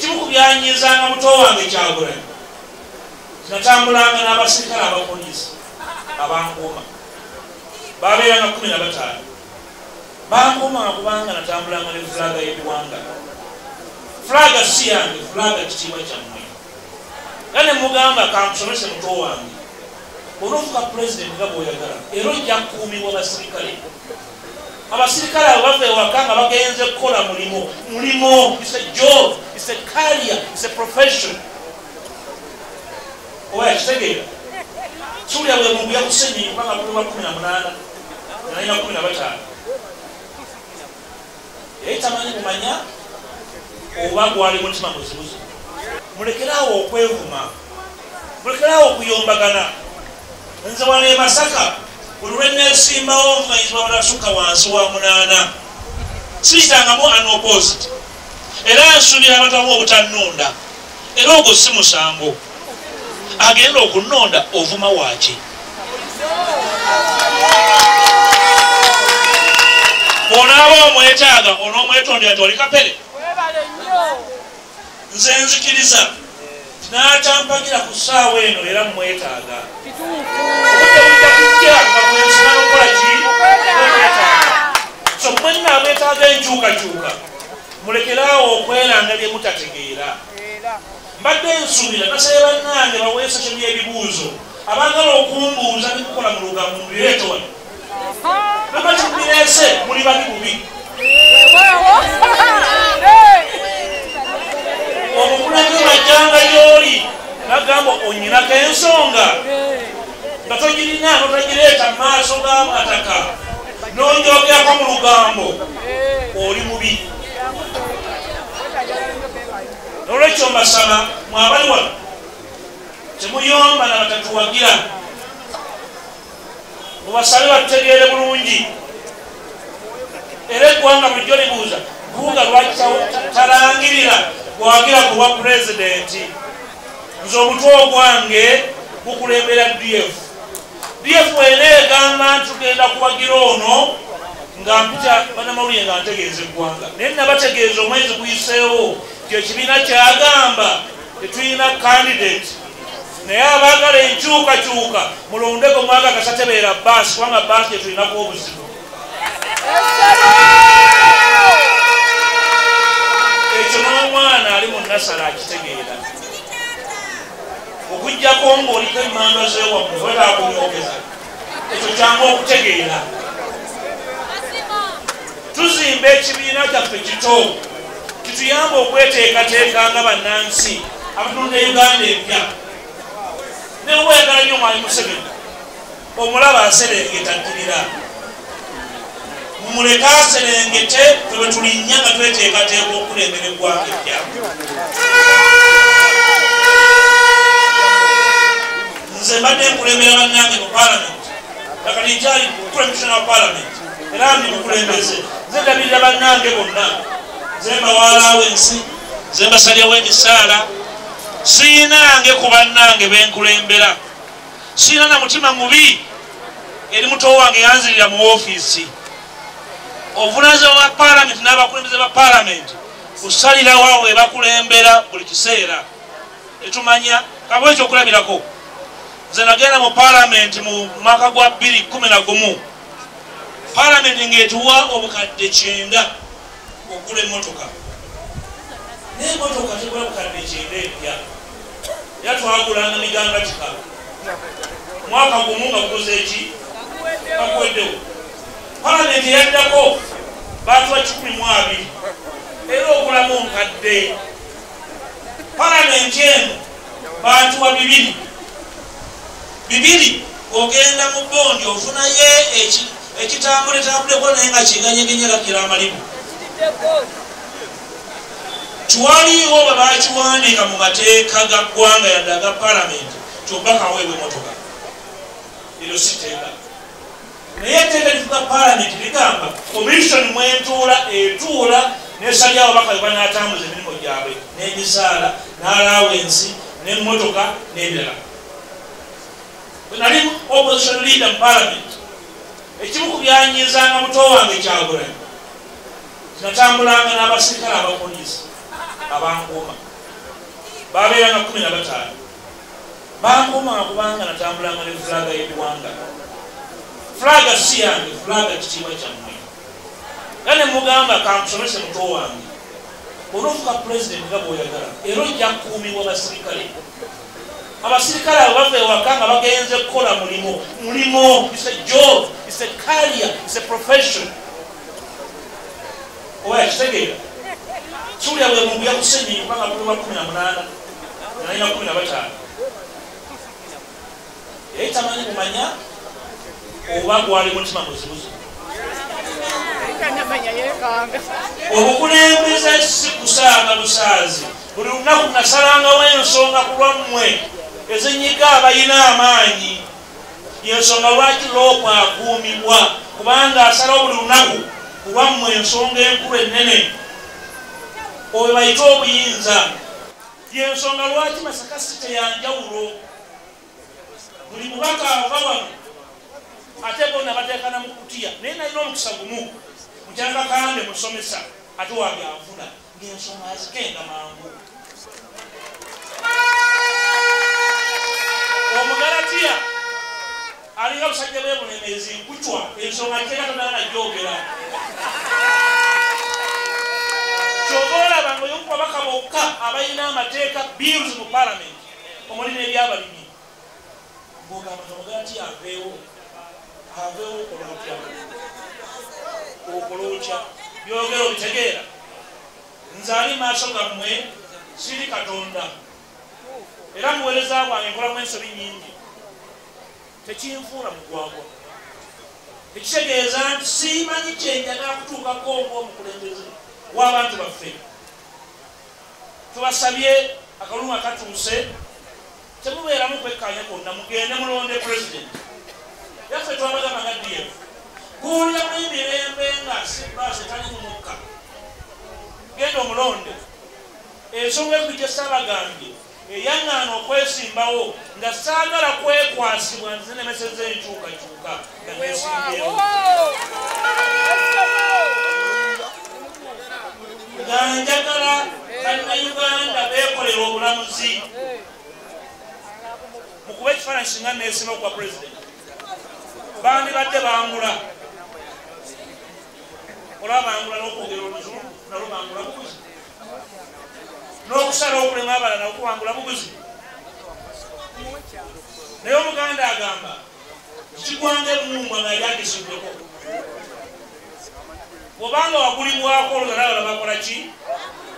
Ekimu ku byanyizanga muto wange Kyagulanyi, natambulanga n'abasirikale abapoliisi abankuuma, babeeranga 15. Bankuumanga kubanga natambulanga ne fulaaga y'eggwanga. Fulaaga si yange, fulaaga kitiibwa kyammwe. Era ne mugamba kankusomese muto wange, bw'onoofuuka pulezidenti nga bw'oyagala, era ojja kukuumibwa basirikale. Abasirikale abo bava ewaka nga bagenze kukola mulimu. Mulimu, it's a job, it's a career, it's a profession. Oba yakitegeera? Suulya bwe mungu yakusenyi kubanga kulwa 18, nalina 15. Yali tamanyi kumanya oba gwali mutima muzibuzibu. Mulekeraawo okwevuma, mulekeraawo okuyombagana. Nze wano e Masaka buli lwe neesimbawo nvuganyizibwa batasukka wansi wa 8. Siyitangamu unopposed. Era nsuubira abantu abamu obutannonda. Era ogwo si musango. Agenda okunnonda ovuma waaki? Bw'onaaba omwetaaga onoomwetondera nti oli kapere. Nze nzikiriza n'atampagira ku ssaawa eno era mmwetaaga. Obudde bujja kujja nga bwensima n'okukola ki? Omwetaaga. So mwenna abeetaaga enkyukakyuka mulekeraawo okweranga bye mutategeera. Mbadde nsuubira nasabye bannange baweesa kyo by'ebibuuzo abaagala okumbuuza bikukola mu lugambo mubireete wano. Baba kibireese muli babi bubi. Omukulembeze bajjanga gy'oli nagamba onyinako ensonga nga togirina n'otagireeta mu maaso g'amataka n'onjogerako mu lugambo oli mubi. N'olwekyo mbasaba mwabali wano temuyomba na batatuwagira, mubasabe batutegeere bulungi. Era eggwanga bulijjo libuuza Mpuuga lwaki talangirira bwagira kuba pulezidenti. Nze omutwe ogwange gukulembera DF. DF bw'eneegamba nti tugenda kuwagira ono nga mpita bannamawulire nga ntegeeza eggwanga, naye nabategeeza omwezi guyiseewo nti ekibiina kyagamba tetulina candidate, naye abaagala enkyukakyuka mulondeko mwagala kasatebeera baasi, kubanga baasi gye obuzibu. Ekyo n'omwana ali mu nasala akitegeera. Okuggyako ng'oliko emmandwa z'ewammwe wetaakumwogeza, ekyo kyangu okutegeera. Tuzimba ekibiina kyaffe kito kituyamba okweteekateeka nga bannansi abatunda Uganda empya. Ne bw'oyagala nnyo Mwami Museveni omulaba aserengeta ddira, mumuleke aserengete ffe bwe tulinnya nga tweteekateeka okukulembera eggwanga eppya. Nze mbadde nkulembera bannange mu paalamenti, nakati nkyali kukulembera wa paalamenti era ndi mukulembeze. Nze ndabirira bannange bonna, nze mbawaalaawo ensi, nze mbasalyawo emisaala. Siinange ku bannange benkulembera, siina na mutima mubi eri muto wange yanzirira mu woofiisi. Obuvunaanyizibwa bwa paalamenti n'abakulembeze ba paalamenti kusalirawo awo ebakulembera buli kiseera. Tetumanya kabe ekyokulabirako. Nze nagenda mu paalamenti mu mwaka gwa 2011. Paalamenti ng'etuwa obukadde 90 okugula emmotoka, naye emmotoka tegula bukadde 90 empya. Era twagulanga miganga kika mwaka gumu nga gukoze eki bakuweddewo. Paalamenti eyaddako baatuwa 120 era ogulamu nkadde. Paalamenti eno baatuwa 2 2 ogenda mu bondi ofunayo ekitambuletambuleko naye nga kiganyegenya gakira amalibu. Kiwaliwo bwe bakiwandiika mu mateeka ga ggwanga yadde aga paalamenti kyobba kaweebwa emmotoka. Eryo si tteeka, naye etteeka lifuga paalamenti ligamba komishoni mwentuula etuula n'esalyawo ababaka bwe banaatambuza emirimu gyabwe n'emisaala n'alaawensi n'emmotoka n'ebirala. Bwe nali opposition leader mu paalamenti, ekimu ku byanyizanga muto wange Kyagulanyi, natambulanga n'abasirikale abapoliisi abankuuma, Babeeranga 15. Bankuumanga kubanga natambulanga ne fulaaga y'eggwanga. Fulaaga si yange, fulaaga kitiibwa kyammwe. Era ne mugamba kankusomese muto wange. Bw'onoofuuka pulezidenti nga bw'oyagala, era ojja kukuumibwa basirikale. Abasirikale abo bava ewaka nga bagenze kukola mulimu. Mulimu, it's a job, it's a career, it's a profession. Oba yakitegeera? Suulya bwe mungu yakusenyi kubanga buli lwa 18, nalina 15. Yali tamanyi kumanya oba gwali mutima muzibuzi. Obukulembeze si kusaaga busaazi. Buli lunaku nasalangawo ensonga ku lwammwe ezinyiga abalina amaanyi. Yensonga lwaki Loopu akuumibwa, kubanga asalawo buli lunaku ku lwammwe ensonga enkulu ennene. Oyo bayite obuyinza. Yensonga lwaki Masaka City ya njawulo. Buli mubaka ava wano ate bonna bateekana mu kutiya. Naye nalina omukisa gumu, mukyala Kakande musomesa ate wabyanfuna ng'ensonga azigenda mangu. Omugalatiya alinga busajja bwe Bulemeezi nkucwa, ensonga kyera todala nagyogera. Ky'oba olaba nga oyo ku babaka bokka abalina amateeka bills mu paalamenti omuli n'ebyabalimi. Ng'ogamba nti Omugalatiya aveewo, aveewo okola otya? Okola otya? Byogera obitegeera. Nze ali maaso gammwe siri Katonda. Era muweereza bwange nkolamu ensobi nnyingi. Tekinfuula mugwagwa. Tekitegeeza nti simanyi kye njagala kutuukako ng'omukulembeze w'abantu baffe. Tubasabye akalulu nga katuuse, temubeeramu kwekkaanya kwonna, mugende mulonde pulezidenti. Yaffe twabagamba nga DF. Guuliramu emirembe nga si bbaasi etali mu mukka. Genda omulonde. Ensonga enkulu gye ssaabagambye eyaŋŋaana okwesimbawo nga saagala kwekwasibwa nze nnemesezza enkyukakyuka nga neesimbyewo. Nga njagala Bannayuganda beekolera obulamuzi. Mukuba ekifaananyi singa neesimba okuba pulezidenti, bandibadde bangula. Olaba bangula n'okwogera oluzungu nalwo bangula buguzi. N'okusala okulema abalala nalwo kubangula buguzi. Naye Omuganda agamba kigwanga emmumbwa nga yagisiddeko. Bw'obanga wagulibwako olwo n'abalala bakola ki?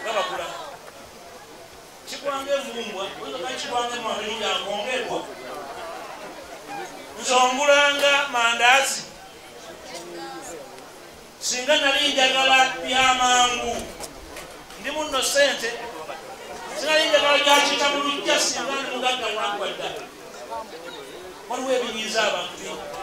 Babagula. Kigwanga emmumbwa, oyinza kigwanga emmumbwa nga nkongerwa. Nze ongulanga mandaazi. Singa nali njagala byamangu, ndi munno ssente. Sinali njagala gyakiyita mu luggya singa ndi mugagga lwagwa dda. Waliwo ebinyiiza abantu bingi.